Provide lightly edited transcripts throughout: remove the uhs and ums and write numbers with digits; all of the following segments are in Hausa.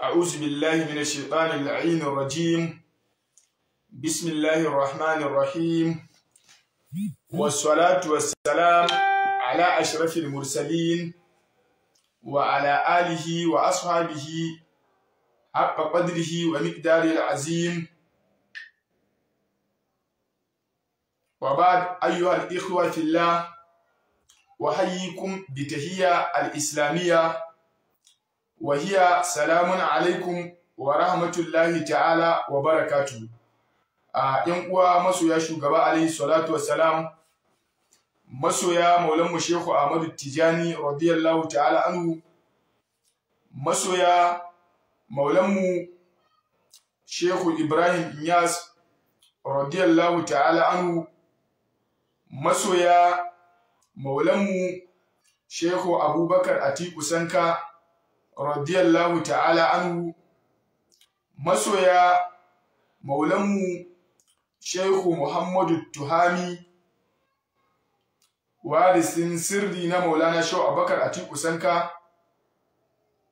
أعوذ بالله من الشيطان اللعين الرجيم. بسم الله الرحمن الرحيم، والصلاة والسلام على أشرف المرسلين وعلى آله وأصحابه حق قدره ومقداره العظيم. وبعد، أيها الإخوة في الله، أحييكم بتحية الإسلامية، وهي سلام عليكم ورحمة الله تعالى وبركاته. ‘Yan uwa masoya shugaba alaihi salatu wassalam, masoya maulanmu Shehu Ahmadu Tijani radiyallahu ta'ala anhu, masoya maulanmu Shehu Ibrahim Inyas radiyallahu ta'ala anhu, masoya maulanmu Shehu Abubakar Atiku Sanka radiyallahu ta'ala anhu, masoya maulanmu Shehu Muhammadu Tuhami, warisin sirri na Maulana Shehu Abubakar Atiku Sanka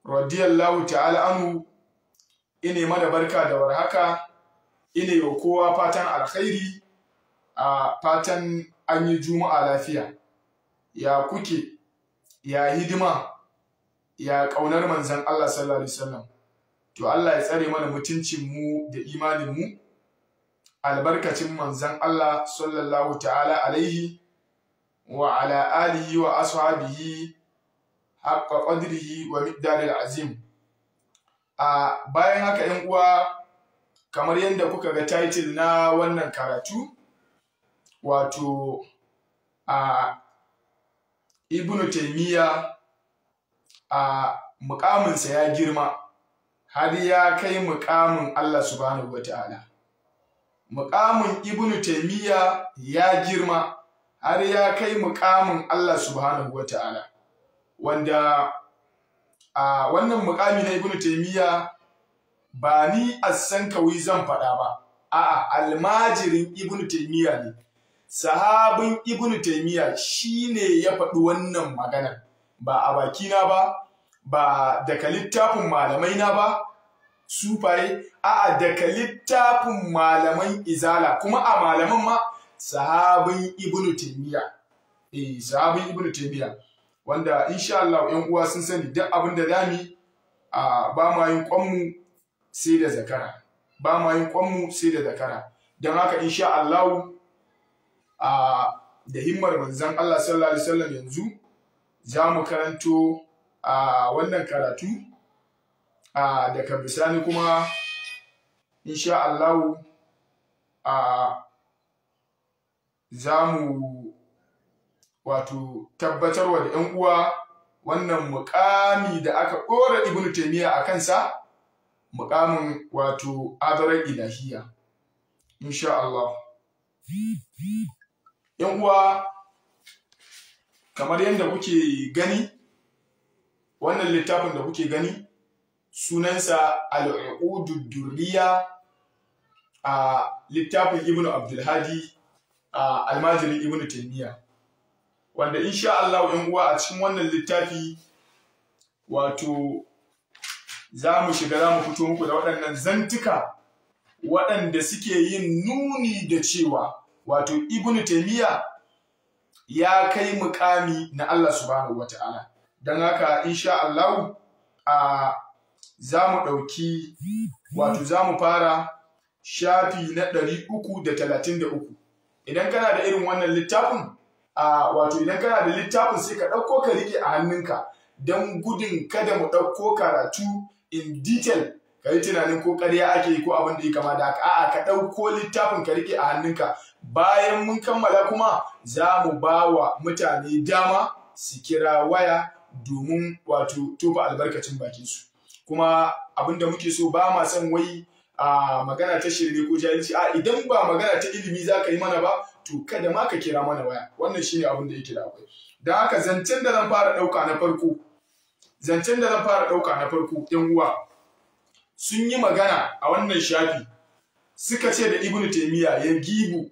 radiyallahu ta'ala anhu, ine mana barka da warhaka, ine wa kowa fatan alkhairi, a fatan an yi juma'a lafiya. Ya kuke, ya hidima, ya ƙaunar manzon Allah sallallahu alaihi wasallam. To Allah ya tsare mana mutuncin mu da imanin mu, albarkacin manzon Allah sallallahu ta'ala alaihi wa ala alihi wa ashabihi haqqa qadrihi wa miqdaril azim. A bayan haka, 'yan uwa, kamar yadda kuka ga title na wannan karatu, wato a Ibnu Taymiya a mukaminsa ya girma har ya kai mukamin Allah subhanahu wata'ala. Mukamin Ibnu Taymiya ya girma har ya kai mukamin Allah subhanahu wata'ala, wanda a wannan mukami na Ibnu Taymiya ba ni As-Sankawi zan faɗa ba, a'a, almajirin Ibnu Taymiya ne, sahabin Ibnu Taymiya shine ya faɗi wannan maganar, ba a bakina ba, ba daga littafin malamai na ba sufaye, a'a, daga littafin malaman izala, kuma a malaman ma sahabin Ibnu Taymiya, sahabin Ibnu Taymiya, wanda insha Allah 'yan uwa sun sani duk abin da zamu a ba ma yin kwanmu sai da zakara, ba ma yin kwanmu sai da zakara. Don haka insha Allah a da himmar manzon Allah sallallahu alaihi wasallam yanzu za mu karanto a wannan karatu, a daga bisani kuma insha Allah a za mu wato tabbatarwa da 'yan uwa wannan mukami da aka ɗora Ibnu Taymiya a kansa, mukamin wato adarar ilahiyya insha Allah. 'Yan uwa, kamar yadda kuke gani, wannan littafin da kuke gani sunansa Al-Uqudud Durriya, a littafin Ibnu Abdulhadi, a almajirin Ibnu Taymiya, wanda insha Allah 'yan uwa a cikin wannan littafi wato za mu shiga, za mu fito muku da waɗannan zantuka waɗanda suke yin nuni da cewa wato Ibnu Taymiya ya kai mukami na Allah subhanahu wata'ala. Don haka insha Allah a za mu ɗauki wato za mu fara shafi na 333. Idan kana da irin wannan littafin, a wato idan kana da littafin sai ka ɗauko ka riƙe a hannunka, don gudun kada mu ɗauko karatu in detail ka yi tunanin ko ƙarya ake yi ko abin da ya kama da haka. A'a, ka ɗauko littafin ka riƙe a hannunka. Bayan mun kammala kuma za mu ba wa mutane dama su kira waya domin wato tofa albarkacin bakinsu. Kuma abin da muke so, ba ma son wai a magana ta shirme ko jahilci. A idan ba magana ta ilimi za ka yi mana ba, to kada ma ka kira mana waya. Wannan shine abin da yake da akwai. Don haka zancen da zan fara ɗauka na farko, zancen da zan fara ɗauka na farko, 'yan uwa sun yi magana a wannan shafi, suka ce da Ibnu Taymiya ya gibu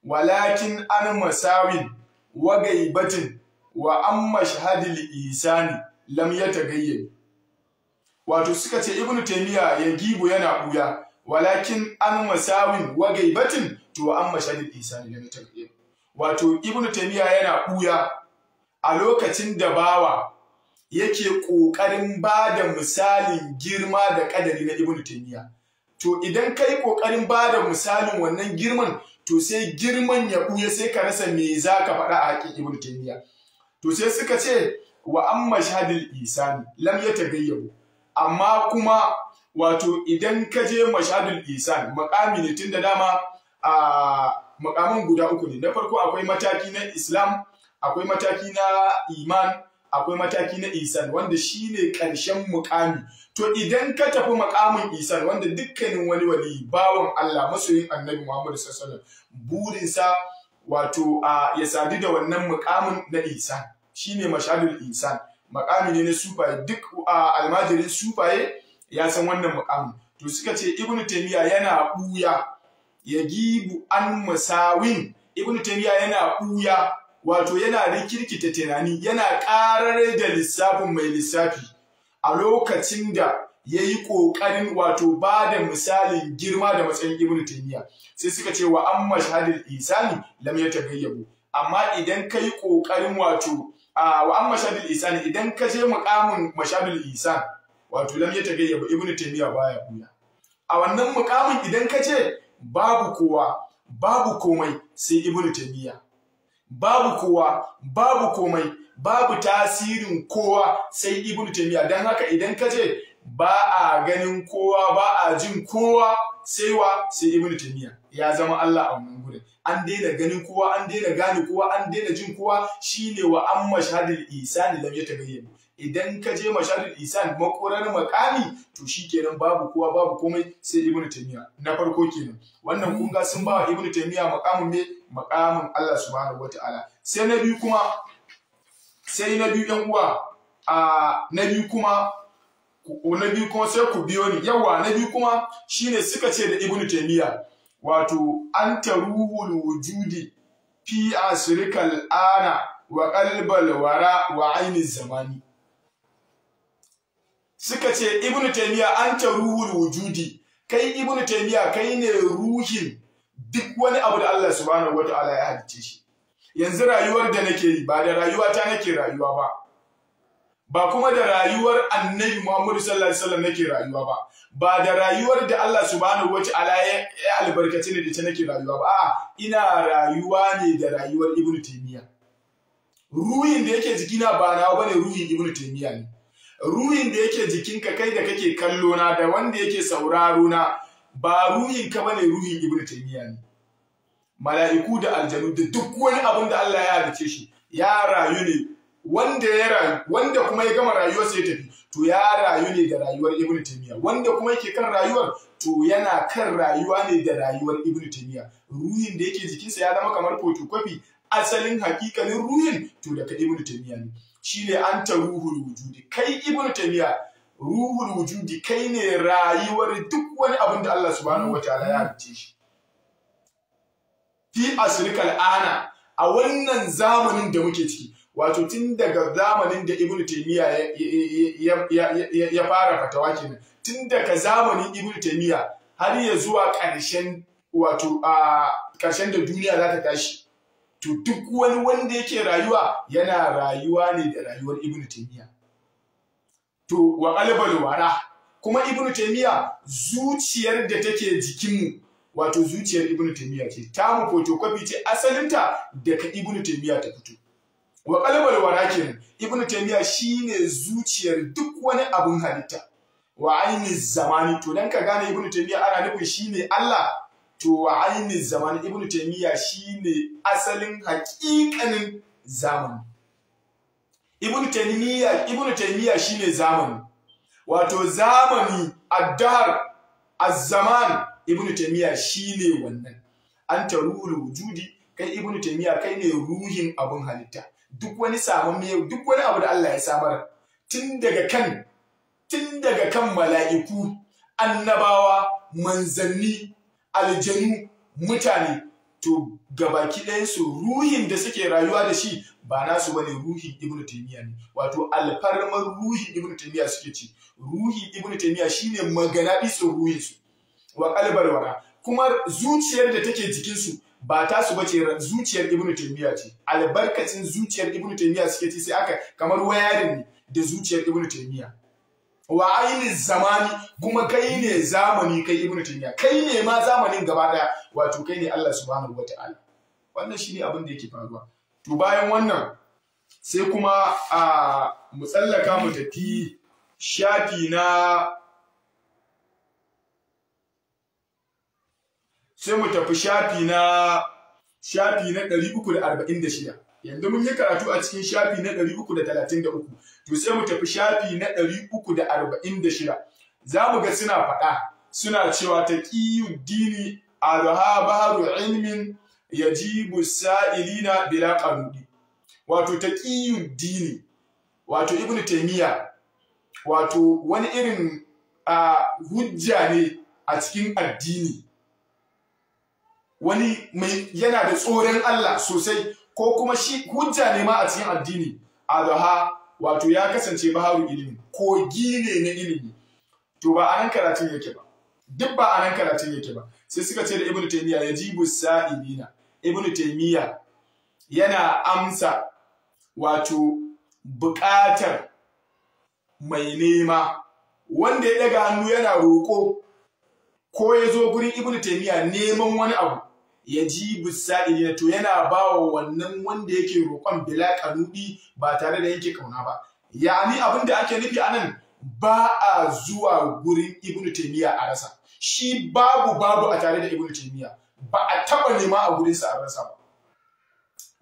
walakin an masawin wa gaibatin wa an mashhadil isani lam yatagayyab. Wato suka ce Ibn Taymiyyah ya gibu yana buya, walakin an masawin wa gaibatin to an mashahadil ihsani lam yataghayyab. Wato Ibn Taymiyyah yana buya a lokacin da bawa yake kokarin bada misalin girma da kadari na Ibn Taymiyyah. To idan kai kokarin bada misalin wannan girman, to sai girman ya buya, sai ka rasa me zaka faɗa a haƙin Ibn Taymiyyah. To sai suka ce wa an mashhadil isani lam yatagayyabu. Amma kuma wato idan ka je mashhadul isan, makami ne tunda dama a makamin guda uku ne. Na farko akwai mataki na Islam, akwai mataki na iman, akwai mataki na isan, wanda shine ƙarshen mukami. To idan ka tafi makamin isan, wanda dukkanin wani wali bawan Allah masoyin Annabi Muhammad sallallahu alaihi wasallam burinsa wato ya sadu da wannan mukamin na isan, shine mashhadul isan. Makami ne na sufaye, duk almajirin sufaye ya san wannan mukamin. To suka ce Ibn Taymiyyah yana buya, ya gibu an masawin. Ibn Taymiyyah yana buya, wato yana rikirkita tunani, yana ƙarar da lissafin mai lissafi a lokacin da ya yi ƙoƙarin wato ba da misalin girma da matsayin Ibn Taymiyyah. Sai suka ce wa an mashhadil isani lam yatagayyabu. Amma idan ka yi ƙoƙarin wato wa an mashhadil isani, idan ka je muƙamin mashhadil isan, wato lam yatagayyabu, Ibn Taymiyyah baya buya. A wannan muƙamin idan ka je babu kowa, babu komai sai Ibn Taymiyyah. Babu kowa, babu komai, babu tasirin kowa sai Ibn Taymiyyah. Dan haka idan ka je ba a ganin kowa, ba a jin kowa sai wa, sai Ibn Taymiyyah. Ya zama Allah a wannan gurin. An daina ganin kowa, an daina gane kowa, an daina jin kowa. Shine wa an mashhadil isani lam yatagayyabu. Idan ka je mashhadil isan, makorar makami, to shikenan babu kowa, babu komai sai Ibn Taymiyyah. Na farko kenan. Wannan kun ga sun ba wa Ibn Taymiyyah makamin me? Makamin Allah subhanahu wataala. Sai na biyu kuma, sai na biyu ɗan uwa, na biyu kuma, na biyu kuma sai ku biyo ni. Yawa, na biyu kuma shine suka ce da Ibn Taymiyyah wato anta ruhul wujudi fi asrikal ana wa qalbal wara wa aini zamani. Suka ce Ibn Taymiyyah anta ruhul wujudi, kai Ibn Taymiyyah kai ne ruhin duk wani abu da Allah subhanahu wataala ya halicce shi. Yanzu rayuwar da nake yi ba da rayuwata nake rayuwa ba, ba kuma da rayuwar Annabi Muhammadu sallallahu alaihi wasallam nake rayuwa ba, ba da rayuwar da Allah subhanahu wataala ya albarkace ni da ita nake rayuwa ba. A'a, ina rayuwa ne da rayuwar Ibn Taymiyyah. Ruhin da yake jikina ba nawa bane, ruhin Ibn Taymiyyah ne. Ruhin da yake jikinka kai da kake kallo na da wanda yake sauraro na ba ruhin ka bane, ruhin Ibn Taymiyyah ne. Mala'iku da aljanu da duk wani abin da Allah ya halicce shi ya rayu ne, wanda ya rayu, wanda kuma ya gama rayuwarsa ya tafi, to ya rayu ne da rayuwar Ibn Taymiyyah. Wanda kuma yake kan rayuwar, to yana kan rayuwa ne da rayuwar Ibn Taymiyyah. Ruhin da yake jikinsa ya zama kamar photocopy, asalin hakikalin ruhin to daga Ibn Taymiyyah ne. Shine anta ruhul wujudi, kai Ibn Taymiyyah ruhul wujudi, kai ne rayuwar duk wani abin da Allah subhanahu wataala ya halicce shi. Fi asrikal ana, a wannan zamanin da muke ciki, wato tun daga zamanin da Ibn Taymiyyah ya fara fatawa kenan, tun daga zamanin Ibn Taymiyyah har ya zuwa ƙarshen, wato a ƙarshen da duniya za ta tashi, to duk wani wanda yake rayuwa yana rayuwa ne da rayuwar Ibn Taymiyyah. To wa qalbal wara, kuma Ibn Taymiyyah zuciyar da take jikinmu, wato zuciyar Ibn Taymiyyah ce, tamu photocopy ce asalinta daga Ibn Taymiyyah ta fito. Wa qalbal wara kenan, Ibn Taymiyyah shine zuciyar duk wani abun halitta. Wa aini zamani, to dan ka gane Ibn Taymiyyah ana nufin shine Allah, to wa aini zamani, Ibn Taymiyyah shine asalin haƙiƙanin zamani. Ibn Taymiyyah shine zamani, wato zamani ad-dahr az-zaman, Ibn Taymiyyah shine wannan. Anta ruhul wujudi, kai Ibn Taymiyyah kai ne ruhin abun halitta. Duk wani samamme, duk wani abu da Allah ya samar, tun daga kan mala'iku, annabawa, manzanni, aljanu, mutane, To gabaki ɗayansu ruhin da suke rayuwa da shi ba nasu bane, ruhin Ibn Taymiyyah ne. Wato alfarmar ruhin Ibn Taymiyyah suke ci. Ruhin Ibn Taymiyyah shine maganaɗisin ruhin su. Wa qalbal wara, kuma zuciyar da take jikin su ba ta su bace, zuciyar Ibn Taymiyyah ce. Albarkacin zuciyar Ibn Taymiyyah suke ci, sai aka kamar wayarin ne da zuciyar Ibn Taymiyyah. Wa ainihin zamani, kuma kai ne zamani, kai Ibn Taymiyyah kai ne ma zamanin gaba daya, wato kai ne Allah subhanahu wataala. Wannan shine abin da yake faruwa. To bayan wannan sai kuma a mu tsallaka mu tafi shafi na, sai mu tafi shafi na 346. Yanzu mun yi karatu a cikin shafi na 333, to sai mu tafi shafi na 346. Za mu ga suna faɗa, suna cewa taqiyuddini alha baharu ilmin yajibu sa'ilina bila qanudi. Wato taqiyuddini, wato Ibn Taymiyyah, wato wani irin hujja ne a cikin addini, wani mai yana da tsoron Allah sosai, ko kuma shi hujja ne ma a cikin addini. Adha, wato ya kasance baharu ilimi, kogi ne na ilimi. To ba anan karatun yake ba, duk ba anan karatun yake ba. Sai suka ce da Ibn Taymiyyah yajibu sa'ilina, Ibn Taymiyyah yana amsa wato buƙatar mai nema, wanda ya daga hannu yana roƙo ko ya zo gurin Ibn Taymiyyah neman wani abu, yajibu sa'ilina, to yana bawa wannan wanda yake roƙon bila kanudi, ba tare da yanke kauna ba. Yani abin da ake nufi anan, ba a zuwa gurin Ibn Taymiyyah a rasa shi, babu babu a tare da Ibn Taymiyyah, ba a taba nema a gurin sa a rasa ba.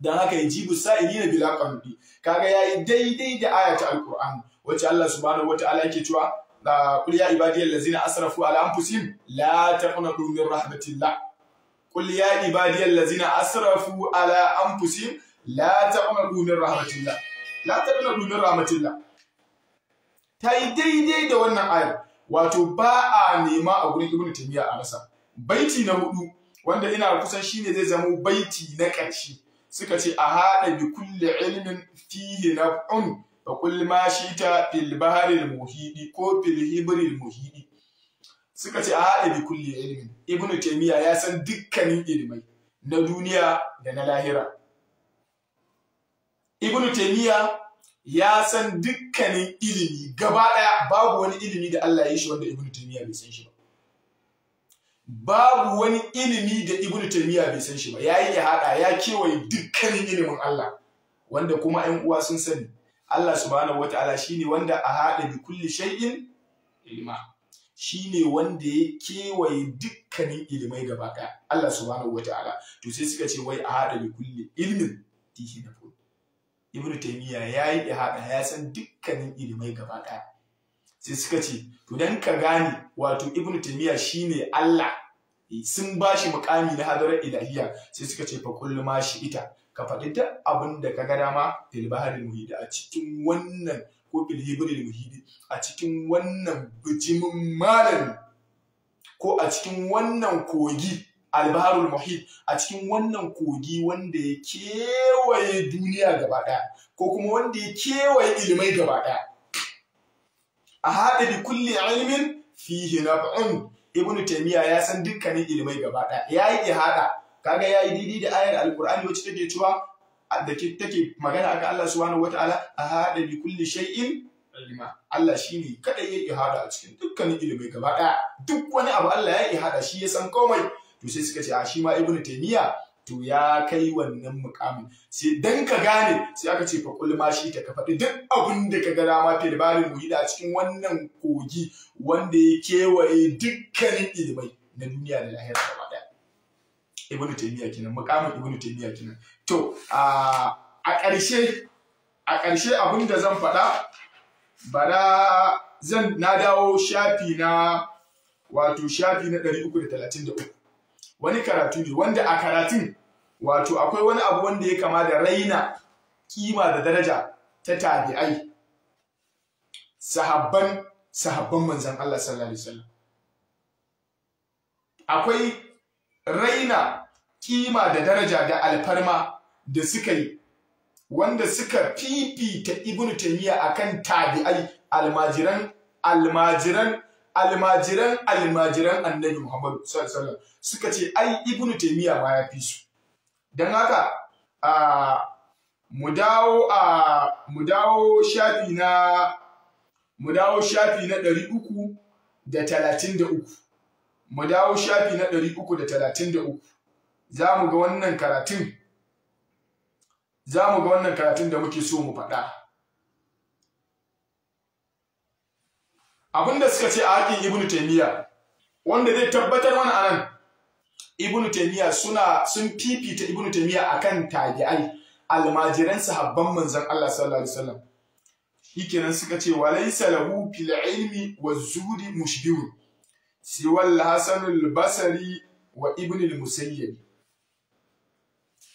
Dan haka yajibu sa'ilina bila kanudi, kaga yayi daidai da ayata alqur'ani wacce Allah subhanahu wataala yake cewa qul ya ibadiyal ladzina asrafu ala anfusihim la taqnatu min rahmatillah. Qul ya ibadiyal ladzina asrafu ala anfusihim la taqnatu min rahmatillah. La taqnatu min rahmatillah. Ta yi daidai da wannan ayar, wato ba a nema a gurin Ibn Taymiyyah a rasa. Baiti na hudu, wanda ina kusan shine zai zamo baiti na ƙarshe, suka ce a haɗa bi kulli ilmin fihi naf'un fa qul ma shita fil bahril muhidi ko fil hibril muhidi. Suka ce a haɗa bi kulli ilmin, Ibn Taymiyyah ya san dukkanin ilimai na duniya da na lahira. Ibn Taymiyyah ya san dukkanin ilimi gaba ɗaya, babu wani ilimi da Allah ya yi shi wanda Ibn Taymiyyah bai san shi ba. Babu wani ilimi da Ibn Taymiyyah bai san shi ba. Yayi ihada, ya kewaye dukkanin ilimin Allah, wanda kuma ƴan uwa sun sani Allah subhanahu wataala shine wanda a haɗa bi kulli shay'in ilma, shine wanda ya kewaye dukkanin ilimai gaba ɗaya, Allah subhanahu wataala. To sai suka ce wai a haɗa bi kulli ilmin fihi nafun. Ibn Taymiyyah yayi ihada, ya san dukkanin ilimai gaba ɗaya. Sai suka ce to dan ka gane wato Ibn Taymiyyah shine Allah, sun bashi mukami na hadarar ilahiyya. Sai suka ce fa kullu ma shi ita, ka faɗi duk abin da ka ga dama fil baharil muhidi, a cikin wannan ko fil hibril muhidi, a cikin wannan bijimin malami, ko a cikin wannan kogi albaharul muhit, a cikin wannan kogi wanda ya kewaye duniya gaba ɗaya, ko kuma wanda ya kewaye ilimai gaba ɗaya. A haɗa bi kulli ilmin fihi naf'un, Ibn Taymiyyah ya san dukkanin ilimai gaba ɗaya, yayi ihada. Kaga yayi daidai da ayar alqur'ani wacce take cewa da take magana akan Allah subhanahu wataala, a haɗa bi kulli shay'in ilma. Allah shine kadai ya ihada a cikin dukkanin ilimai gaba ɗaya, duk wani abu Allah ya ihada, shi ya san komai. To sai suka ce a shi ma Ibn Taymiyyah to ya kai wannan mukamin. Sai dan ka gane sai aka ce fa qul ma shi ta, ka faɗi duk abin da ka ga dama fil baharil muhidi, a cikin wannan kogi wanda ya kewaye dukkanin ilimai na duniya da lahira gaba ɗaya. Ibn Taymiyyah kenan, mukamin Ibn Taymiyyah kenan. To a ƙarshe, a ƙarshe abin da zan faɗa, bara zan na dawo shafi na, wato shafi na 333. Wani karatu ne wanda a karatun wato akwai wani abu wanda ya kama da raina kima da daraja ta tabi'ai, sahabban manzon Allah sallallahu alaihi wasallam. Akwai raina kima da daraja da alfarma da suka yi, wanda suka fifita Ibn Taymiyyah akan tabi'ai, almajiran almajiran almajiran almajiran Annabi Muhammad sallallahu alaihi wasallam, suka ce ai Ibn Taymiyyah ma ya fi su. Dan haka mu dawo shafi na 333, mu dawo shafi na 333, za mu ga wannan karatun, da muke so mu faɗa. Abinda suka ce a haƙin Ibn Taymiyyah, wanda zai tabbatar mana anan, Ibn Taymiyyah sun fifita Ibn Taymiyyah akan tabi'ai, almajiran sahabban manzon Allah sallallahu alaihi wasallam. Shikenan suka ce walaysa lahu fil ilmi waz-zuhdi mushbihun siwa al-Hasan al-Basri wa Ibn al-Musayyib.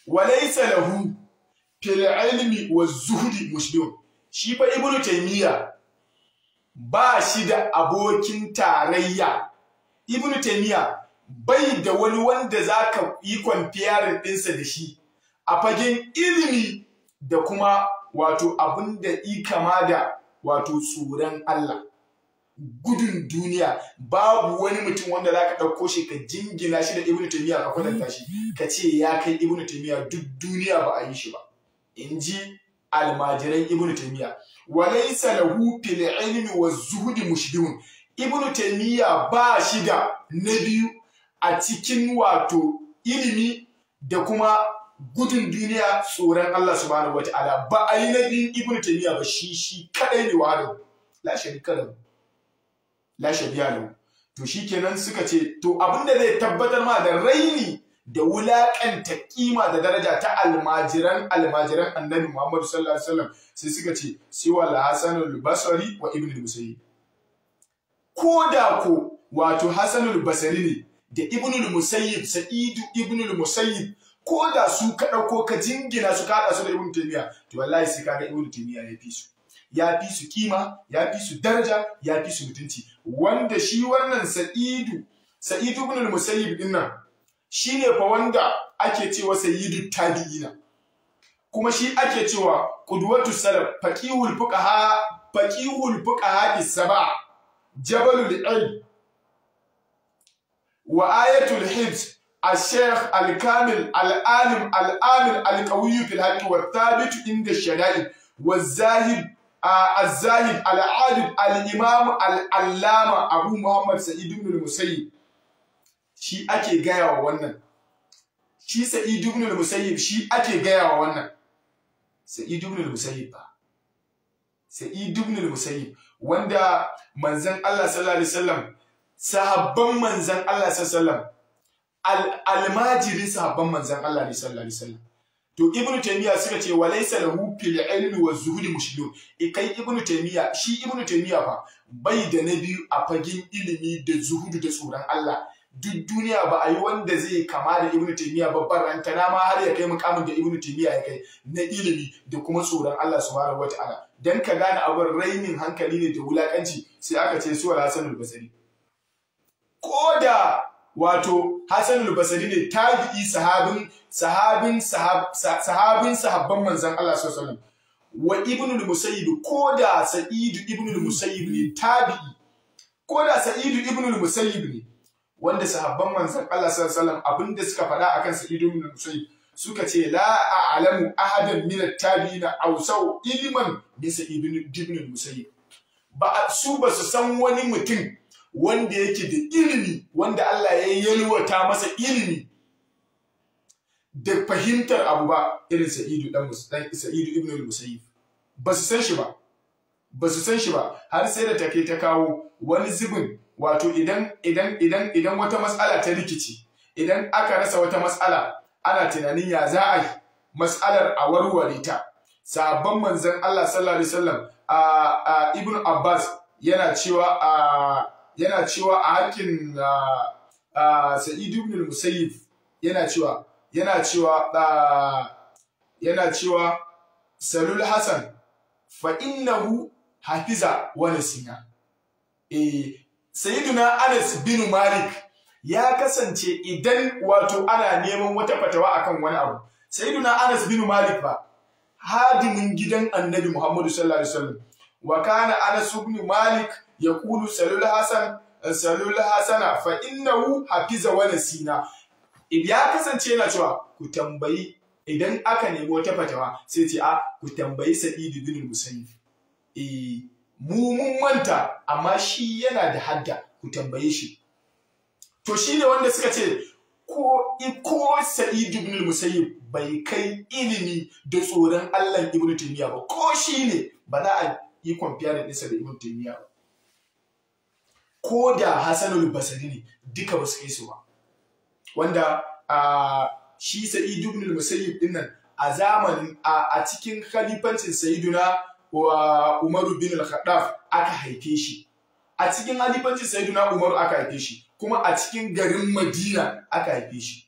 Walaysa lahu fil ilmi waz-zuhdi mushbihun. Shi fa Ibn Taymiyyah ba shi da abokin tarayya. Ibn Taymiyyah bai da wani wanda zaka yi comparing ɗinsa da shi a fagen ilimi da kuma wato abinda i kama da wato tsoron Allah, gudun duniya. Babu wani mutum wanda zaka ɗauko shi ka jingina shi da Ibn Taymiyyah ka kwatanta shi ka ce ya kai Ibn Taymiyyah, duk duniya ba a yi shi ba, in ji almajiran Ibn Taymiyyah. Walaysa lahu fil ilmi waz-zuhdi mushbihun. Ibn Taymiyyah ba shi da na biyu a cikin wato ilimi da kuma gudun duniya, tsoron Allah subhanahu wata'ala. Ba a yi na biyun Ibn Taymiyyah ba, shi kadai ne wahdahu la sharika lahu la shabiya lahu. To shikenan suka ce to abinda zai tabbatar ma da raini da wulakanta kima da daraja ta almajiran almajiran Annabi Muhammad sallallahu alaihi wasallam, sai suka ce siwa al-Hasan al-Basri wa Ibn al-Musayyib. Ko da ko wato Hasan al-Basri ne da Ibn al-Musayyib, Sa'idu Ibn al-Musayyib, ko da su ka ɗauko ka jingina su ka haɗa su da Ibn Taymiyyah, to wallahi sai kaga Ibn Taymiyyah ya fi su, ya fi su kima, ya fi su daraja, ya fi su mutunci. Wanda shi wannan Sa'idu Ibn al-Musayyib din nan shine fa wanda ake cewa sayyidu tabi'ina, kuma shi ake cewa qudwatu salaf, faqihul fuqaha, faqihul fuqaha is-sab'a, jabalul ilm wa ayatul hibs, الشيخ الكامل العالم العامل القوي في الحق والثابت عند الشدائد والزاهد الزاهد العابد الإمام العلامة أبو محمد سعيد بن المسيب. Shi ake gaya wa wannan, shi Sa'id ibn al-Musayyib shi ake gaya wa wannan Sa'id ibn al-Musayyib ba, Sa'id ibn al-Musayyib wanda manzon Allah sallallahu alaihi wasallam, sahabban manzon Allah sallallahu alaihi wasallam, almajirin sahabban manzan Allah ne sallallahu alaihi wasallam. To Ibn Taymiyyah suka ce walaysa lahu fil ilmi wa zuhudi mushlun. Kai Ibn Taymiyyah, shi Ibn Taymiyyah fa bai da na biyu a fagen ilimi da zuhudu da tsoron Allah. Duk duniya ba a yi wanda zai kama da Ibn Taymiyyah ba, barantana ma har ya kai mukamin da Ibn Taymiyyah ya kai na ilimi da kuma tsoron Allah subhanahu wataala. Dan ka gane abin rainin hankali ne da wulakanci, sai aka ce su Hasan al-Basri. Ko da wato Hasan al-Basri ne tabi'i, sahabin sahabin sahabin sahabban manzon Allah sallallahu alaihi wasallam, wa Ibn al-Musayyib, ko da Sa'id ibn al-Musayyib ne tabi'i, ko da Sa'id ibn al-Musayyib ne wanda sahabban manzon Allah sallallahu alaihi wasallam abinda suka faɗa akan Sa'id ibn al-Musayyib suka ce la a'lamu ahadan min at-tabi'ina aw saw ilman min Sa'id ibn al-Musayyib. Ba su ba su san wani mutum wanda yake da ilimi, wanda Allah ya yalwata masa ilimi da fahimtar abu ba irin Sa'idu dan Sa'idu ibn al-Musayyib. Ba su san shi ba, ba su san shi ba, har sai da take ta kawo wani zubin wato idan idan idan idan wata mas'ala ta rikici, idan aka rasa wata mas'ala ana tunanin ya za a yi mas'alar a warware ta. Sahabban manzon Allah sallallahu alaihi wasallam, a Ibn Abbas yana cewa a hakkin Sa'id ibn al-Musayyib yana cewa Salul Hasan fa innahu hafiza wa nasiya. Sayyiduna Anas bin Malik Ya kasance idan wato ana neman wata fatawa akan wani abu, Sayyiduna Anas bin Malik ba, hadimin gidan Annabi Muhammadu sallallahu alaihi wasallam. Wa kana Anas ibn Malik yaqulu salul hasan salul hasana fa innahu hafiza wa nasina. Ya kasance yana cewa ku tambayi, idan aka nemi wata fatawa sai ce a ku tambayi Sa'id bin Musayyib. Eh, mu mun manta amma shi yana da hadda, ku tambaye shi. To shine wanda suka ce ko Sa'id ibn Musayyib bai kai ilimi da tsoron Allah Ibn Taymiyyah ba, ko shine ba za a yi compare ɗinsa da Ibn Taymiyyah ba. Ko da Hassanul Basri ne, duka ba su kai su ba. Wanda shi Sa'id ibn Musayyib din nan a zamanin a cikin khalifancin Sayyiduna wa Umaru bin al-Khattab aka haife shi. A cikin khalifancin Sayyiduna Umaru aka haife shi, kuma a cikin garin Madina aka haife shi.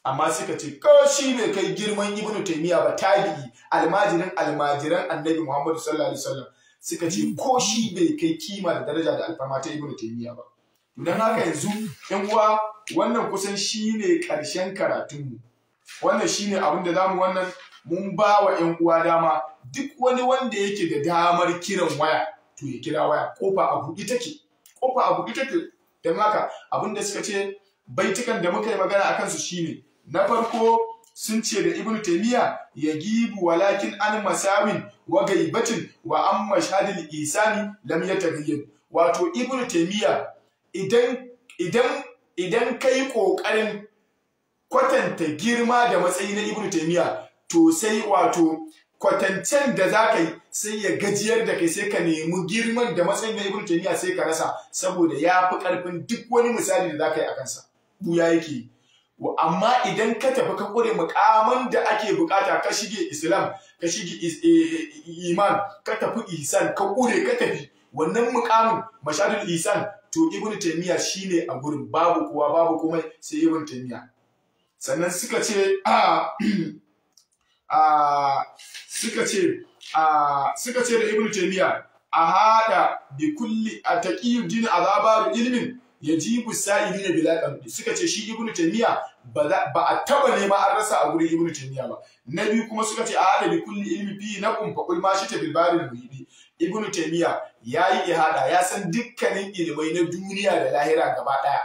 Amma suka ce ko shi bai kai girman Ibn Taymiyyah ba, tabi'i, almajirin almajiran Annabi Muhammadu sallallahu alaihi wasallam, suka ce ko shi bai kai kima da daraja da alfarma ta Ibn Taymiyyah ba. Don haka yanzu yan uwa, wannan kusan shine karshen karatunmu. Wannan shine abin da zamu wannan mun ba wa yan uwa dama, duk wani wanda yake da damar kiran waya to ya kira waya, kofa a buɗe take, kofa a buɗe take. Don haka abin da suka ce, baitukan da muka yi magana akan su shine, na farko sun ce da Ibn Taymiyyah ya gibu walakin an masawin wa gaibatin wa an mashhadil isani lam yataghayyar. Wato Ibn Taymiyyah idan kai kokarin kwatanta girma da matsayi na Ibn Taymiyyah, to sai wato kwatancen da za ka yi sai ya gajiyar da kai, sai ka nemi girman da matsayin na Ibn Taymiyyah sai ka rasa, saboda ya fi karfin duk wani misali da za ka yi a kansa. Buya yake. Amma idan ka tafi ka kure mukaman da ake bukata, ka shige Islam, ka shige iman, ka tafi ihsan, ka kure ka tafi wannan mukamin mashadul ihsan, to Ibn Taymiyyah shine a gurin, babu kowa babu komai sai Ibn Taymiyyah. Sannan suka ce suka ce da Ibn Taymiyyah a hada bi kulli taqiyuddin azabaru ilmin yajibu sa'ilina bila qamdi. Suka ce shi Ibn Taymiyyah ba a taba nema an rasa a gurin Ibn Taymiyyah ba. Na biyu kuma suka ce a hada bi kulli ilmi fi naqum fa qul ma shita bil baril muhidi. Ibn Taymiyyah yayi ihada, ya san dukkanin ilimai na duniya da lahira gaba daya,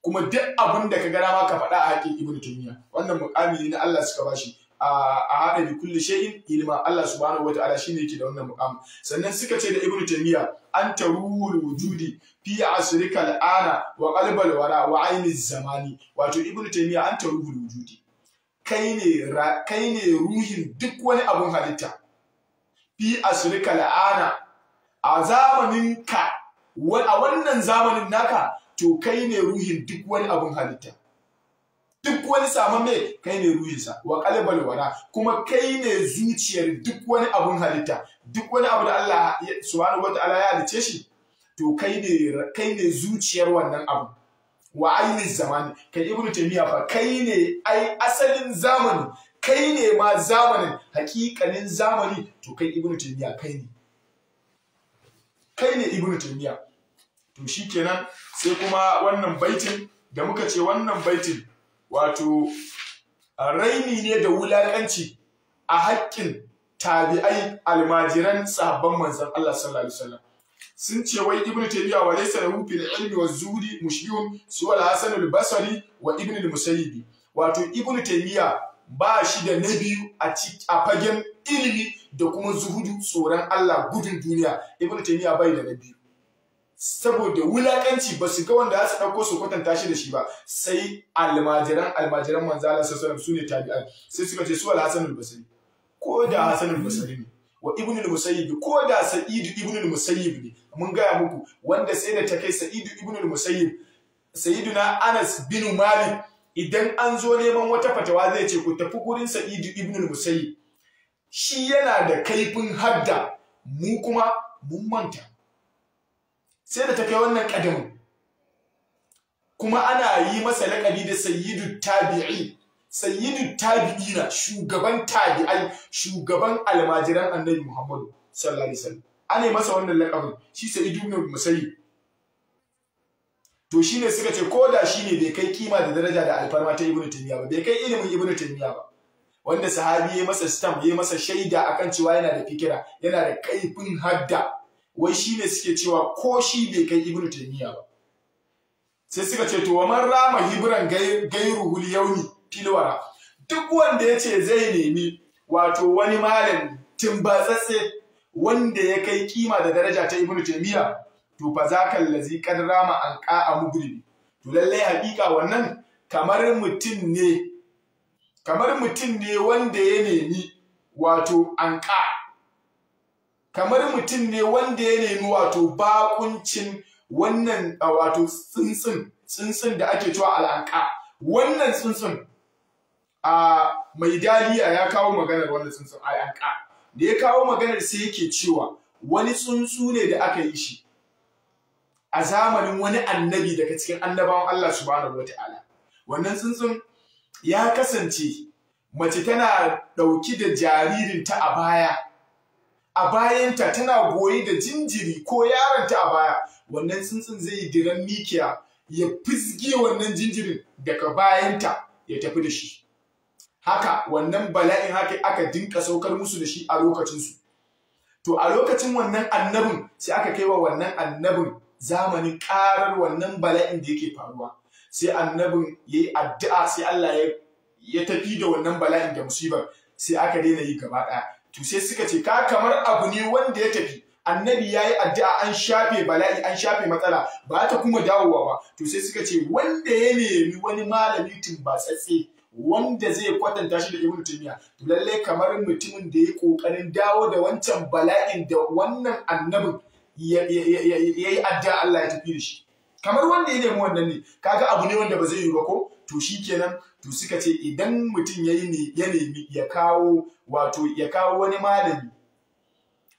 kuma duk abin da ka ga dama ka faɗa a haƙin Ibn Taymiyyah. Wannan muƙami ne na Allah suka bashi, a hada bi kulli shay'in ilma. Allah subhanahu wataala shine yake da wannan muƙami. Sannan suka ce da Ibn Taymiyyah anta ruhul wujudi fi asrika al'ana wa qalbal wara wa ainiz zamani. Wato Ibn Taymiyyah anta ruhul wujudi, kai ne ruhin duk wani abun halitta. Fi asrika al'ana, a zamanin ka, a wannan zamanin naka, to kai ne ruhin duk wani abun halitta. Duk wani samamme kai ne ruhinsa. Wa qalbal wara, kuma kai ne zuciyar duk wani abun halitta. Duk wani abu da Allah subhanahu wataala ya halice shi, to kai ne zuciyar wannan abu. Wa ainihin zamani, kai Ibn Taymiyyah fa kai ne ai asalin zamani, kai ne ma zamanin, hakikanin zamani, to kai Ibn Taymiyyah kai ne, kai ne Ibn Taymiyyah. To shikenan, sai kuma wannan baitin da muka ce, wannan baitin wato raini ne da wulakanci a haƙƙin tabi'ai almajiran sahabban manzon Allah sallallahu alaihi wasallam. Sun ce wai Ibn Taymiyyah wa laysa lahu fil ilmi wa zuhdi mushbihun suwa al-Hasan al-Basri wa Ibn al-Musayyib. Wato Ibn Taymiyyah ba shi da na biyu a fagen ilimi da kuma zuhudu, tsoron Allah, gudun duniya. Ibn Taymiyyah bai da na biyu, saboda wulakanci ba su ga wanda za su ɗauko su kwatanta shi da shi ba, sai almajiran almajiran manzo Allah sallallahu alaihi wasallam, sune tabi'ai. Sai suka ce su al-Hasan al-Basri, ko da Hasan al-Basri ne, wa Ibn al-Musayyib, ko da Sa'id ibn al-Musayyib ne. Mun gaya muku wanda sai da ta kai Sa'id ibn al-Musayyib, Sayyiduna Anas bin Malik, idan an zo neman wata fatawa zai ce ku tafi gurin Sa'id ibn al-Musayyib, shi yana da kaifin hadda, mu kuma mun manta. Sai da ta kai wannan kadamin, kuma ana yi masa laƙabi da Sayyidu Tabi'i, Sayyidu Tabi'ina, shugaban tabi'ai, shugaban almajiran Annabi Muhammadu sallallahu alaihi wasallam. Ana yi masa wannan laƙabin, shi Sa'id ibn Musayyib. To shine suka ce ko da shine bai kai kima da daraja da alfarma ta Ibn Taymiyyah ba, bai kai ilimin Ibn Taymiyyah ba, wanda sahabi ya masa stamp, ya masa shaida akan cewa yana da fikira, yana da kaifin hadda. Wai shine suke cewa ko shi bai kai Ibn Taymiyyah ba. Sai suka ce to man rama hibran gairuhul yaumi filwara, duk wanda yace zai nemi wato wani malami timbatsatse wanda ya kai kima da daraja ta Ibn Taymiyyah, to fa zakal lazi qad rama an qa'a mugribi. To lalle hakika wannan kamar mutum ne wanda ya nemi wato anqa, kamar mutum ne wanda ya nemi wato bakuncin wannan wato tsuntsun da ake cewa al'anqa. Wannan tsuntsun a mai daliya ya kawo maganar wannan tsuntsun al'anqa. Da ya kawo maganar sai yake cewa wani tsuntsu ne da aka yi shi a zamanin wani annabi daga cikin annabawan Allah subhanahu wata'ala. Wannan tsuntsun ya kasance mace tana ɗauki da jaririnta a baya, a bayanta tana goyi da jinjiri ko yaronta a baya. Wannan tsuntsun zai yi diran mikiya ya fizge wannan jinjirin daga bayanta ya tafi da shi. Haka wannan bala'in haka aka dinka saukar musu da shi a lokacinsu. To a lokacin wannan annabin sai aka kai wa wannan annabin zamanin karar wannan bala'in da yake faruwa. Sai annabin ya yi addu'a, sai Allah ya tafi da wannan bala'in da musibar, sai aka daina yi gaba ɗaya. To sai suka ce ka kamar abu ne wanda ya tafi, annabi ya yi addu'a an shafe bala'i, an shafe matsala, ba ta kuma dawowa ba. To sai suka ce wanda ya nemi wani malami tumbatsatse wanda zai kwatanta shi da Ibn Taymiyyah, to lallai kamar mutumin da ya kokarin dawo da wancan bala'in da wannan annabin ya yi addu'a Allah ya tafi da shi, kamar wanda ya nemi wannan ne. Kaga abu ne wanda ba zai yi ba ko? To shikenan. To suka ce idan mutum ya nemi ya kawo wato ya kawo wani malami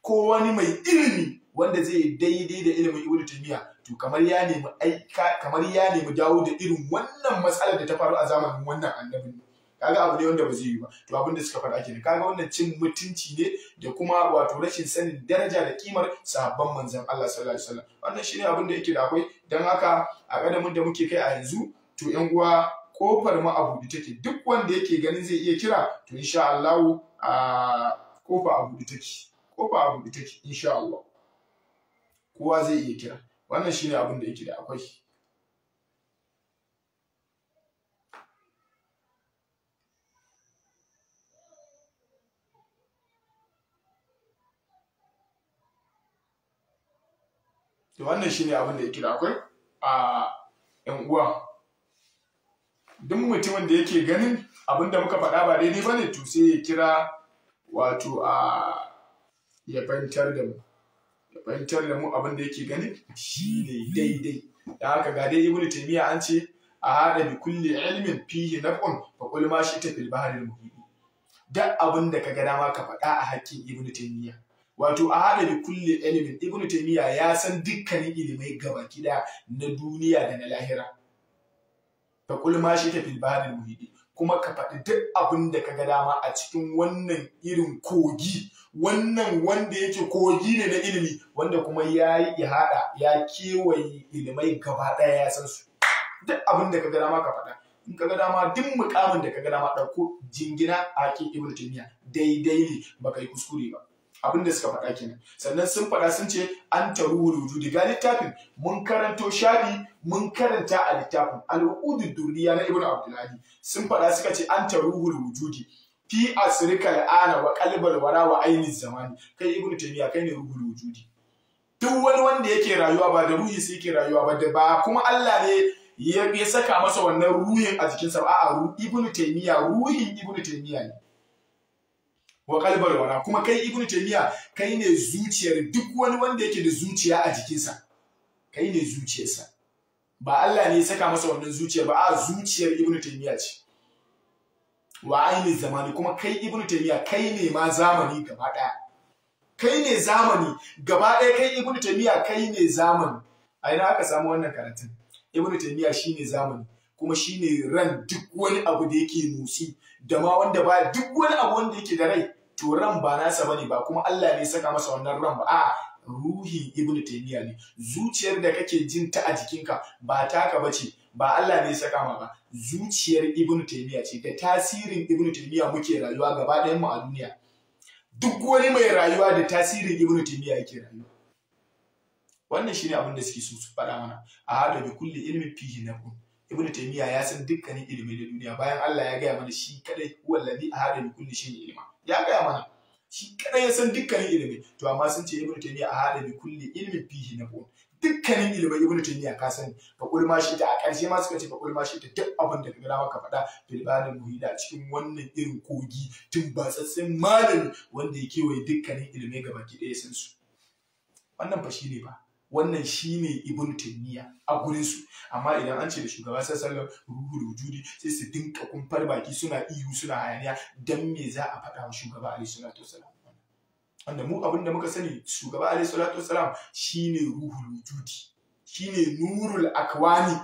ko wani mai ilimi wanda zai daidai da ilimin Ibn Taymiyyah, to kamar ya nemi aika, kamar ya nemi dawo da irin wannan matsalar da ta faru a zamanin wannan annabin. Kaga abu ne wanda ba zai yi ba. To abin da suka faɗa kenan. Kaga wannan cin mutunci ne da kuma wato rashin sanin daraja da kimar sahabban manzon Allah sallallahu alaihi wasallam. Wannan shine abin da yake da akwai. Dan haka a kadamin da muke kai a yanzu, to ƴan uwa kofar mu a buɗe take. Duk wanda yake ganin zai iya kira, to insha Allah a kofa a buɗe take, kofa a buɗe take insha Allah, kowa zai iya kira. Wannan shine abin da yake da akwai. To wannan shine abin da yake da akwai a ƴan uwa. Duk mutumin da yake ganin abin da muka faɗa ba daidai bane, to sai ya kira wato a ya fahimtar da mu, ya fahimtar da mu abin da yake ganin shine daidai. Da haka ga dai Ibn Taymiyyah an ce a hada bi kulli ilmin fihi naf'un fa qul ma shi'ta fil bahri al muhit. Duk abin da kaga dama ka faɗa a haƙƙin Ibn Taymiyyah, wato a hada bi kulli ilmin, Ibn Taymiyyah ya san dukkanin ilimai gabaki daya na duniya da na lahira. Fa qul ma shi'ta fil bahri al muhit, kuma ka faɗi duk abin da kaga dama a cikin wannan irin kogi, wannan wanda yake kogi ne na ilimi, wanda kuma ya yi ihada, ya kewaye ilimai gaba ɗaya, ya san su. Duk abin da kaga dama ka faɗa, in kaga dama duk mukamin da kaga dama ɗauko jingina a haƙƙin Ibn Taymiyyah, daidai ne, baka yi kuskure ba. Abin da suka faɗa kenan. Sannan sun faɗa sun ce an taruhul wujudi. Ga littafin mun karanto shafi, mun karanta a littafin al-uqudud durriya na Ibn Abdulhadi. Sun faɗa suka ce an taruhul wujudi fi asrika al'ana wa qalbal wara wa aini zamani. Kai Ibn Taymiyyah kai ne ruhul wujudi. Duk wani wanda yake rayuwa ba da ruhi sai yake rayuwa ba, da ba kuma Allah ne ya saka masa wannan ruhin a jikinsa ba. A'a, Ibn Taymiyyah ruhin Ibn Taymiyyah ne. Wa qalbal wara, kuma kai Ibn Taymiyyah kai ne zuciyar duk wani wanda yake da zuciya a jikinsa, kai ne zuciyarsa. Ba Allah ne ya saka masa wannan zuciyar ba, a zuciyar Ibn Taymiyyah ce. Wa aini zamani, kuma kai Ibn Taymiyyah kai ne ma zamani gaba daya, kai ne zamani gaba daya, kai Ibn Taymiyyah kai ne zamani. A ina aka samu wannan karatun? Ibn Taymiyyah shine zamani, kuma shine ran duk wani abu da yake motsi, da ma wanda ba, duk wani abu wanda yake da rai, to ran ba nasa bane, ba kuma Allah ne ya saka masa wannan ran ba. A Ruhin Ibn Taymiyyah ne. Zuciyar da kake jin ta a jikinka ba taka bace, ba Allah ne ya saka ma ba, zuciyar Ibn Taymiyyah ce. Da tasirin Ibn Taymiyyah muke rayuwa gaba ɗayan mu a duniya. Duk wani mai rayuwa da tasirin Ibn Taymiyyah yake rayuwa. Wannan shine abin da suke so su faɗa mana. A hada bi kulli ilmin fihi naf'un. Ibn Taymiyyah ya san dukkanin ilimai na duniya, bayan Allah ya gaya mana shi kadai, huwallazi ahada bi kulli shay'in ilma. Ya gaya mana shi kadai ya san dukkanin ilimai. To amma sun ce Ibn Taymiyyah ahada bi kulli ilmin fihi naf'un. Dukkanin ilimai Ibn Taymiyyah ka sani. Fa qul ma shi ta, a ƙarshe ma suka ce fa qul ma shi ta, duk abin da ka ga maka faɗa fil bahril muhida, cikin wannan irin kogi tumbatsatsen malami wanda ya kewaye dukkanin ilimai gabaki ɗaya san su. Wannan fa shine ba. Wannan shine Ibn Taymiyyah a gurin su. Amma idan an ce da shugaba sallallahu alaihi wasallam ruhul wujudi, sai su dinka kumfar baki suna ihu suna hayaniya. Dan me za a faɗa wa shugaba alaihi salatu wasalam? Wanda mu abin da muka sani, shugaba alaihi salatu wasalam shine ruhul wujudi, shine nurul akwani.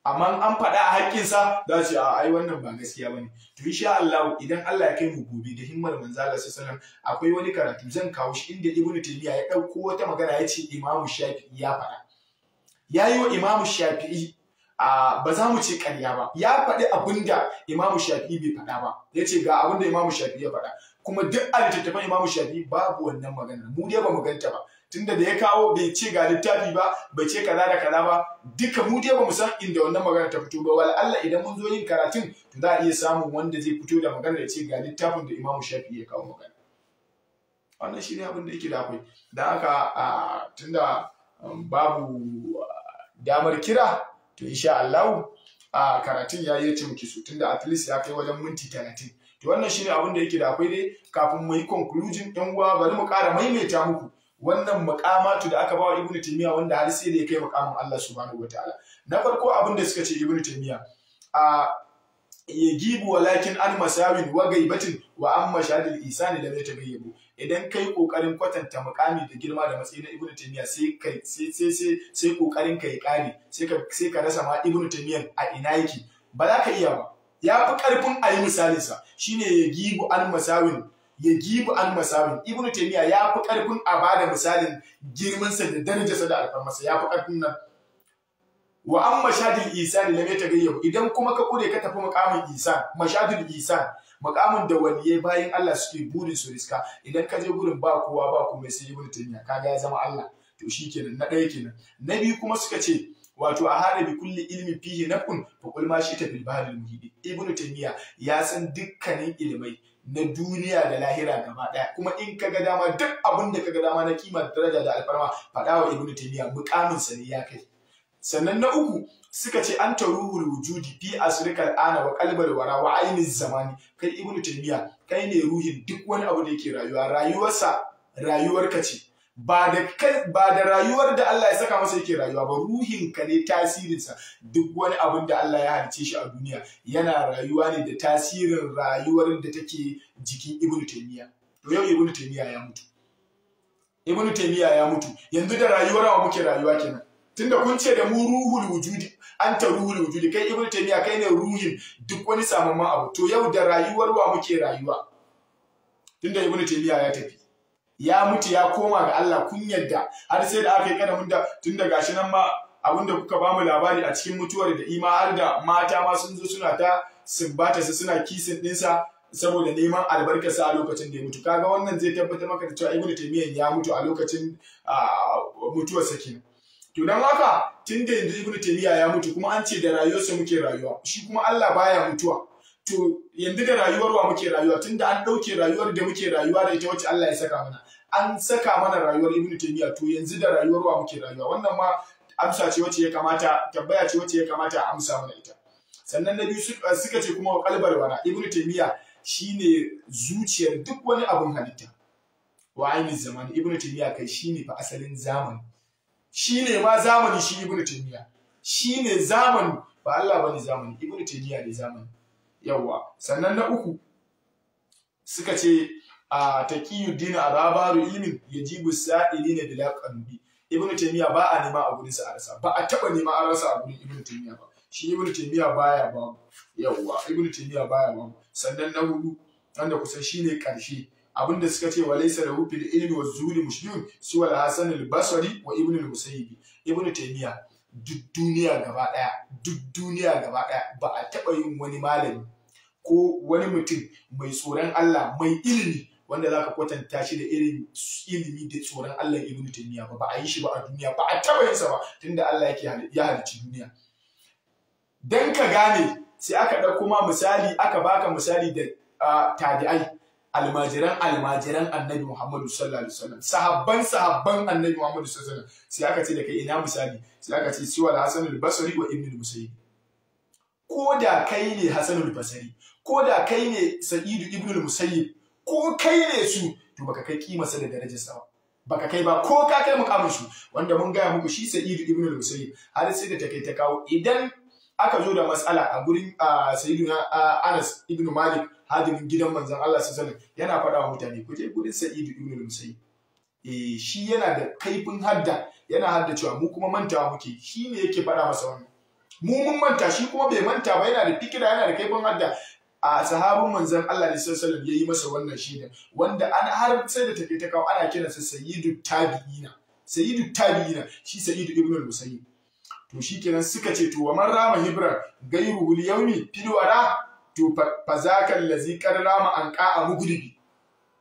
Amma an faɗa a haƙƙinsa za su ce a ai wannan ba gaskiya bane. To insha Allah idan Allah ya kai mu gobe da himmar manzo Allah sallallahu alaihi wasallam, akwai wani karatu zan kawo shi inda Ibn Taymiyyah ya ɗauko wata magana ya ce Imam Shafi'i ya faɗa. Ya yi wa Imam Shafi'i, ba za mu ce ƙarya ba, ya faɗi abinda Imam Shafi'i bai faɗa ba. Ya ce ga abinda Imam Shafi'i ya faɗa. Kuma duk a littattafan Imam Shafi'i babu wannan maganar. Mu dai ba mu ganta ba. Tunda da ya kawo bai ce ga littafi ba, bai ce kaza da kaza ba, duka mu dai bamu san inda wannan magana ta fito ba. Wala Allah idan mun zo yin karatun to za a iya samun wanda zai fito da magana ya ce ga littafin da Imam Shafi'i ya kawo magana. Wannan shine abin da yake da akwai. Dan haka tunda babu damar kira, to insha Allah karatun ya yi muke so, tunda at least ya kai wajen minti 30. To wannan shine abin da yake da akwai dai. Kafin mu yi conclusion, ɗan uwa, bari mu ƙara maimaita muku wannan muqamatu da aka bawa Ibn Taymiyyah, wanda har sai da ya kai muqamin Allah subhanahu wataala. Na farko abin da suka ce Ibn Taymiyyah a yagibu walakin an masawin wa gaibatin wa an mashadil isani lam yatagayyabu. Idan kai kokarin kwatanta muqami da girma da matsayi na Ibn Taymiyyah, sai kai sai sai sai sai kokarin kai kare, sai ka rasa ma Ibn Taymiyyah a ina yake, ba za ka iya ba. Ya fi karfin a yi misalinsa. Shine yagibu an masawin, yagibu an masawin. Ibn Taymiyyah ya fi karfin a bada misalin girmansa da darajarsa da alfarmarsa, ya fi karfin nan. Wa an mashadil isani lam yatagayyabu. Idan kuma ka kure ka tafi muqamin isan, mashadil isan, muqamin da waliyai bayin Allah suke burin su riska, idan ka je gurin ba kowa ba komai sai Ibn Taymiyyah, kaga ya zama Allah. To shikenan, na ɗaya kenan. Na biyu kuma suka ce wato a hada bi kulli ilmi fihi naf'un fa qul ma shi'ta fil bahril muhit. Ibn Taymiyyah ya san dukkanin ilimai na duniya da lahira gaba daya, kuma in ka ga dama duk abin da ka ga dama na kima da daraja da alfarma faɗa wa Ibn Taymiyyah, muqamin sa ne ya kai. Sannan na uku suka ce anta ruhul wujudi fi asrikal ana wa qalbal wara wa ainiz zamani. Kai Ibn Taymiyyah kai ne ruhin duk wani abu da yake rayuwa, rayuwarsa rayuwarka ce, ba da rayuwar da Allah ya saka masa yake rayuwa ba, ruhinka ne tasirinsa. Duk wani abin da Allah ya halice shi a duniya yana rayuwa ne da tasirin rayuwar da take jikin Ibn Taymiyyah. To yau Ibn Taymiyyah ya mutu. Ibn Taymiyyah ya mutu. Yanzu da rayuwar wa muke rayuwa kenan? Tunda kun ce da mu ruhul wujudi, anta ruhul wujudi, kai Ibn Taymiyyah kai ne ruhin duk wani samamman abu. To yau da rayuwar wa muke rayuwa? Tunda Ibn Taymiyyah ya tafi, ya mutu, ya koma ga Allah, kun yadda har sai da aka yi kadamin da tun da gashi nan ma abinda kuka ba mu labari a cikin mutuwar da ima, har da mata ma sun zo suna ta sumbata su, suna kisin dinsa saboda neman albarkarsa a lokacin da ya mutu. Kaga wannan zai tabbatar maka da cewa Ibn Taymiyyah ya mutu a lokacin mutuwarsa kenan. To dan haka tun da yanzu Ibn Taymiyyah ya mutu, kuma an ce da rayuwarsa muke rayuwa, shi kuma Allah baya mutuwa. To yanzu da rayuwar wa muke rayuwa? Tunda an ɗauke rayuwar da muke rayuwa da ita wacce Allah ya saka mana, an saka mana rayuwar Ibn Taymiyyah, to yanzu da rayuwar wa muke rayuwa? Wannan ma amsa ce wacce ya kamata, tambaya ce wacce ya kamata a amsa mana ita. Sannan na biyu suka ce kuma qalbal wara, Ibn Taymiyyah shine zuciyar duk wani abun halitta. Wa ainihin zamani, Ibn Taymiyyah kai shine fa asalin zamani, shine ma zamani, shi Ibn Taymiyyah shine zamani, ba Allah bane zamani, Ibn Taymiyyah ne zamani. Yawwa. Sannan na uku suka ce a taqiyuddin ababaru ilmin yajibu sa'ilina bila qalbi. Ibn Taymiyyah ba a nema a gurin sa a rasa, ba a taba nema a rasa a gurin Ibn Taymiyyah ba. Shi Ibn Taymiyyah baya babu. Yawwa, Ibn Taymiyyah baya babu. Sannan na hudu wanda kusan shine karshe, Abinda suka ce walaysa lahu fil ilmi wa zuhudi mushrikun siwa al-Hasan al-Basri wa Ibn al-Musayyib. Ibn Taymiyyah duk duniya gaba daya, duk duniya gaba daya ba a taba yin wani malami ko wani mutum mai tsoron Allah mai ilimi wanda zaka kwatanta shi da irin ilimi da tsoron Allah Ibn Taymiyyah ba, ba a yi shi ba a duniya, ba a taba yin sa ba tunda Allah yake ya halicci duniya. Dan ka gane sai aka dauko ma misali, aka baka misali da tabi'ai, almajiran almajiran Annabi Muhammadu sallallahu alaihi wasallam, sahabban sahabban Annabi Muhammadu sallallahu alaihi wasallam. Sai aka ce da kai ina misali, sai aka ce siwa al-Hasan al-Basri wa Ibn al-Musayyib. Ko da kai ne Hasan al-Basri, ko da kai ne Sa'idu ibn al-Musayyib, ko kai ne su, to baka kai kimarsa da darajarsa ba, baka kai ba, ko ka kai mukamin su. Wanda mun gaya muku shi Sa'idu ibn al-Musayyib har sai da ta kai ta kawo, idan aka zo da matsala a gurin Sayyiduna Anas ibn Malik, hadimin gidan manzon Allah sallallahu alaihi wasallam, yana faɗa wa mutane ku je gurin Sa'idu ibn al-Musayyib. Eh, shi yana da kaifin hadda, yana hadda cewa mu kuma mantawa muke, shi ne yake faɗa masa wannan. Mu mun manta, shi kuma bai manta ba, yana da fikira, yana da kaifin hadda. A sahabin manzon Allah sallallahu alaihi wasallam yayi masa wannan shaida, wanda an har sai da take ta kawo ana kiransa Sayyidu Tabi'ina, Sayyidu Tabi'ina, shi Sa'idu ibn al-Musayyib. To shikenan suka ce to wa man rama hibran gairu al-yawmi fil wara, to fa zaka allazi qad rama an qa'a mugribi.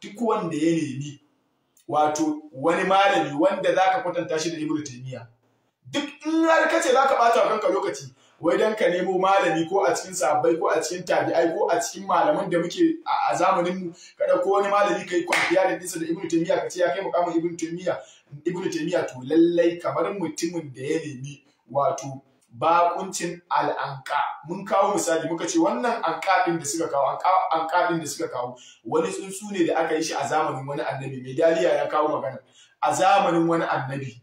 Duk wanda ya nemi wato wani malami wanda zaka kwatanta shi da Ibn Taymiyyah, duk in har kace zaka bata wa kanka lokaci wai dan ka nemo malami ko a cikin sahabbai ko a cikin tabi'ai ko a cikin malaman da muke a zamanin mu, ka dauko wani malami kai kwamfiya da dinsa da Ibn Taymiyyah ka ce ya kai mukamin Ibn Taymiyyah, Ibn Taymiyyah, to lallai kamar mutumin da ya nemi wato bakuncin al'anka. Mun kawo misali muka ce wannan anka din da suka kawo, anka din da suka kawo wani tsuntsu ne da aka yi shi a zamanin wani annabi. Mai daliya ya kawo magana a zamanin wani annabi.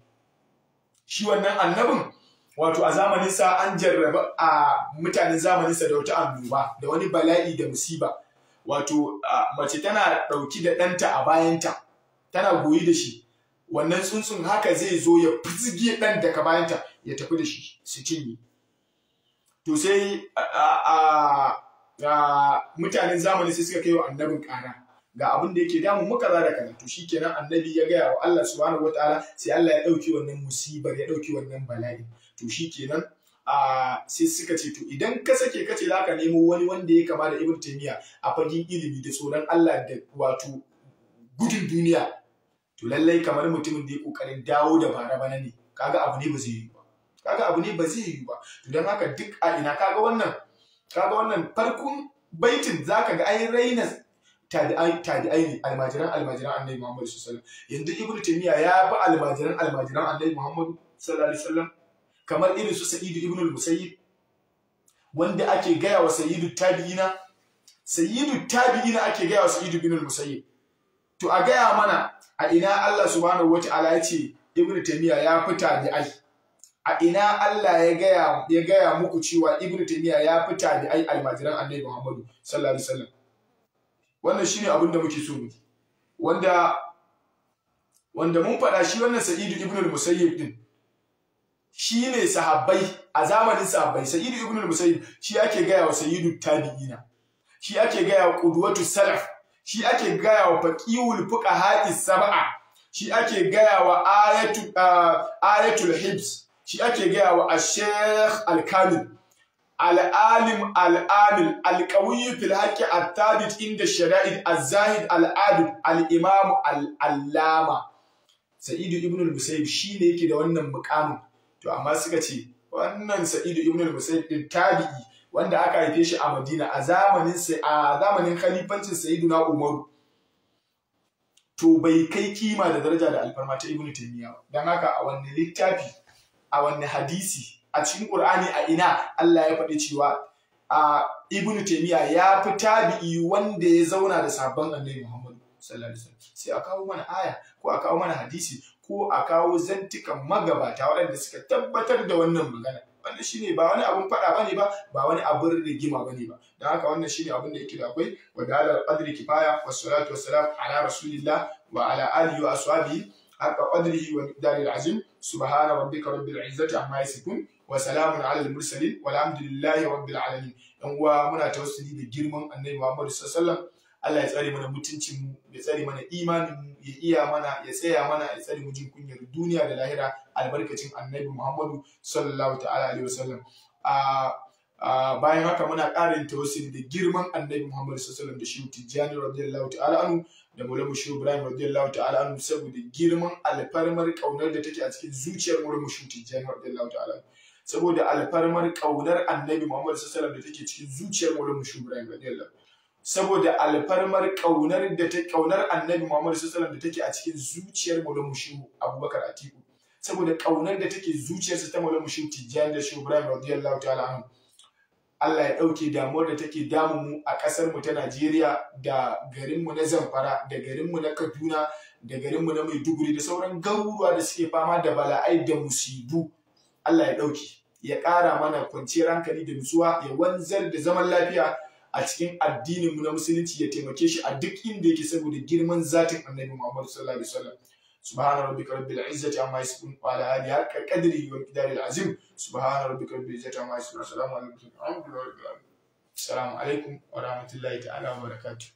Shi wannan annabin wato a zamanin sa an jarraba a mutanen zamanin sa da wata annoba, da wani bala'i da musiba. Wato mace tana dauki da ɗanta a bayanta, tana goyi da shi, wannan tsuntsun haka zai zo ya fizge ɗan daga bayanta ya tafi da shi su cinye. To sai mutanen zamani sai suka kai wa annabin ƙara ga abin da yake damu muka za da kaza. To shikenan annabi ya gaya wa Allah subhanahu wataala, sai Allah ya ɗauki wannan musibar, ya ɗauki wannan bala'i. To shikenan sai suka ce to idan ka sake kace zaka nemo wani wanda ya kama da Ibn Taymiyyah a fagen ilimi da tsoron Allah da wato gudun duniya, to lallai kamar mutumin da ya kokarin dawo da bara bana ne. Kaga abu ne ba zai yi ba, kaga abu ne ba zai yi ba. To dan haka duk a ina kaga wannan, kaga wannan farkon baitin zaka ga ai raina tabi'ai tabi'ai ne, almajiran almajiran Annabi Muhammad sallallahu alaihi wasallam. Yanzu Ibn Taymiyyah ya fi almajiran almajiran Annabi Muhammad sallallahu alaihi wasallam, kamar irin su Sa'idu ibn al-Musayyib wanda ake gaya wa Sayyidu Tabi'ina, Sayyidu Tabi'ina ake gaya wa Sa'idu ibn al-Musayyib. To a gaya mana a ina Allah subhanahu wata'ala ya ce Ibn Taymiyyah ya fi tabi'ai? A ina Allah ya gaya muku cewa Ibn Taymiyyah ya fi tabi'ai almajiran Annabi Muhammadu sallallahu alaihi wasallam? Wannan shine abin da muke so mu wanda mun faɗa shi wannan Sa'idu ibn al-Musayyib din shine sahabbai a zamanin sahabbai. Sa'idu ibn al-Musayyib shi ake gaya wa Sayyidu Tabi'ina, shi ake gaya wa Qudwatu Salaf, shi ake gaya wa faqihul fuqaha'i sab'a, shi ake gaya wa ayatul hibs, shi ake gaya wa ash-shaykh al-kamil al-alim al-amil al-qawi fil haqqi at-thabit inda shada'id az-zahid al-abid al-imam al-allama. Sa'idu ibn al-Musayyib shine yake da wannan mukamin. To amma suka ce wannan Sa'idu ibn al-Musayyib din tabi'i wanda aka haife shi a Madina a zamanin a zamanin khalifancin Sayyiduna Umaru, to bai kai kima da daraja da alfarma ta Ibn Taymiyyah ba. Dan haka a wanne littafi, a wanne hadisi, a cikin Qur'ani, a ina Allah ya faɗi cewa a Ibn Taymiyyah ya fi tabi'i wanda ya zauna da sabon Annabi Muhammad sallallahu alaihi wasallam? Sai a kawo mana aya ko a kawo mana hadisi ko a kawo zantukan magabata waɗanda suka tabbatar da wannan magana. Wannan shine ba wani abun fada bane ba, ba wani abun rigima bane ba. Dan haka wannan shine abun da yake da akwai. Wa dalal qadri kifaya, wassalatu wassalam ala rasulillah wa ala alihi wa ashabihi haqqa qadrihi wa miqdaril azim. Subhana rabbika rabbil izzati amma yasifun wa salamun ala al mursalin walhamdulillahi rabbil alamin. Dan uwa, muna tawassuli da girman Annabi Muhammad sallallahu alaihi wasallam. Allah ya tsare mana mutuncin mu, ya tsare mana imanin mu, ya iya mana, ya tsaya mana, ya tsare mu jin kunyar duniya da lahira, albarkacin Annabi Muhammadu sallallahu ta'ala alaihi wasallam. Bayan haka muna ƙarin tawassuli da girman Annabi Muhammadu sallallahu alaihi wasallam da Shehu Tijjani radiyallahu ta'ala anhu da Maulana Shehu Ibrahim radiyallahu ta'ala anhu, saboda girman alfarmar kaunar da take a cikin zuciyar Maulana Shehu Tijjani radiyallahu ta'ala anhu, saboda alfarmar kaunar Annabi Muhammadu sallallahu alaihi wasallam da take cikin zuciyar Maulana Shehu Ibrahim radiyallahu, saboda alfarmar kaunar da ta kaunar Annabi Muhammadu sallallahu alaihi wasallam da take a cikin zuciyar Maulana Shehu Abubakar Atiku, saboda kaunar da take zuciyarsa ta Maulana Shehu Tijjani da Shehu Ibrahim radiyallahu ta'ala anhu. Allah ya ɗauke damuwar da take damun mu a ƙasar mu ta Najeriya da garin mu na Zamfara da garin mu na Kaduna da garin mu na Maiduguri da sauran garuruwa da suke fama da bala'ai da musibu. Allah ya ɗauke, ya ƙara mana kwanciyar hankali da nutsuwa, ya wanzar da zaman lafiya a cikin addinin mu na musulunci, ya taimake shi a duk inda yake saboda girman zatin Annabi Muhammad sallallahu alaihi wasallam. سبحان ربك رب العزة عما يصفون وعلى آله حق قدره ومقداره العظيم. سبحان ربك رب العزة عما يصفون وسلام على المرسلين والحمد لله رب العالمين. السلام عليكم ورحمة الله تعالى وبركاته.